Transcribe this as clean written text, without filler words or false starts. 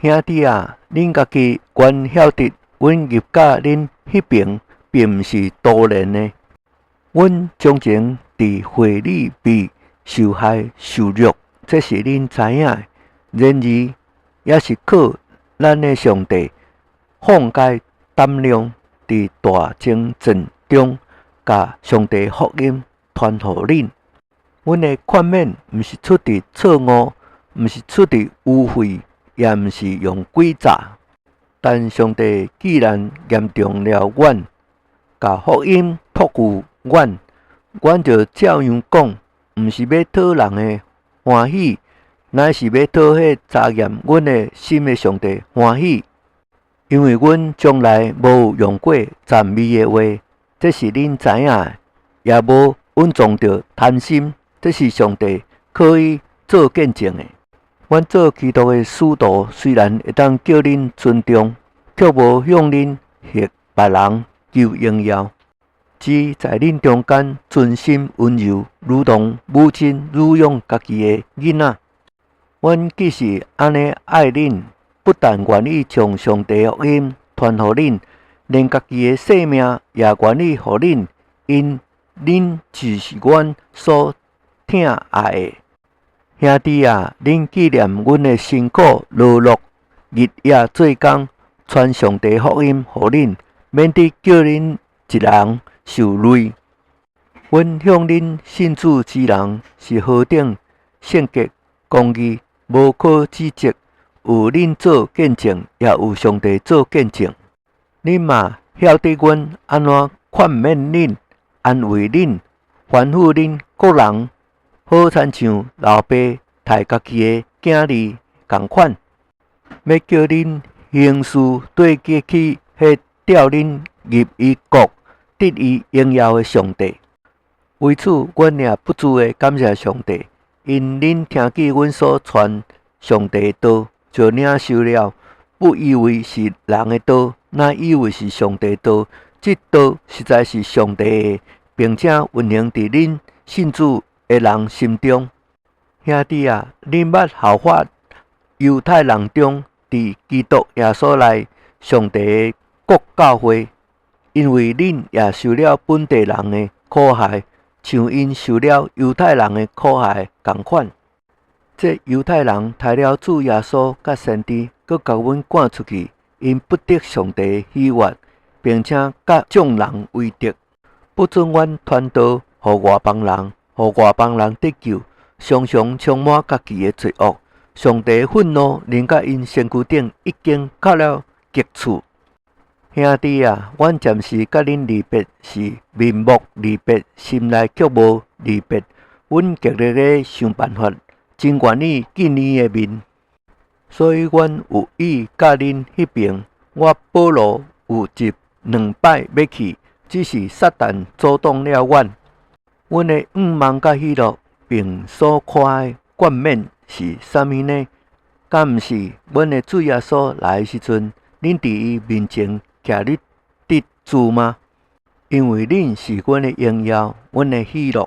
兄弟啊，恁家己原曉得，阮入佮恁彼爿，並毋是徒然的。阮從前佇腓立比受害受辱，這是恁知影的。然而，也是靠咱的上帝放開膽量，佇大爭戰中，共上帝福音傳予恁。阮的勸勉毋是出佇錯誤，毋是出佇污穢，也毋是用詭詐。但上帝既然驗中了阮，共福音託付阮，阮就照樣講，毋是欲討人的歡喜，乃是欲討彼查驗阮的心的上帝歡喜。因為阮從來無有用過諂媚的話，這是恁知影的，也無隱藏著貪心，這是上帝可以做見證的。阮做基督的使徒，雖然會當叫恁尊重，卻無向恁或別人求榮耀，只在恁中間存心溫柔，如同母親乳養家己的囡仔。阮既是按呢愛恁，不但願意將上帝福音傳予恁，連家己的性命也願意予恁，因恁就是阮所疼愛的。兄弟啊，恁紀念阮的辛苦勞碌，日夜做工，傳上帝福音予恁，免得叫恁一人受累。阮向恁信主之人是何等聖潔公義，無可指責。有恁做見證，也有上帝做見證。恁嘛曉得阮按怎勸勉恁、安慰恁、吩咐恁各人，好親像老爸刣家己的囝兒仝款，欲叫恁行事對得起彼召恁入伊國、得伊榮耀的上帝。為此，阮也不住的感謝上帝，因恁聽見阮所傳上帝的道，就領受了，不以為是人的道，乃以為是上帝的道。這道實在是上帝的，並且運行佇恁信主的人心中。兄弟啊，恁捌效法猶太人中，佇基督耶穌內上帝的各教會，因為恁也受了本地人的苦害，像𪜶受了猶太人的苦害仝款。這猶太人刣了主耶穌佮先知，閣共阮趕出去，𪜶不得上帝的喜悅，並且佮眾人為敵，不准阮傳道予外邦人，予外邦人得救，常常充滿家己的罪惡。上帝憤怒臨到𪜶身軀頂，已經到了極處。兄弟啊，阮暫時佮恁離別，是面目離別，心內卻無離別。阮極力咧想辦法，真願意見你的面。所以阮有意佮恁彼爿。我保羅有一兩擺欲去，只是撒旦阻擋了阮。阮的向望佮喜樂，並所誇的冠冕是啥物呢？敢毋是阮的主耶穌來的時陣，恁佇伊面前徛立得住嗎？因為恁是阮的榮耀，阮的喜樂。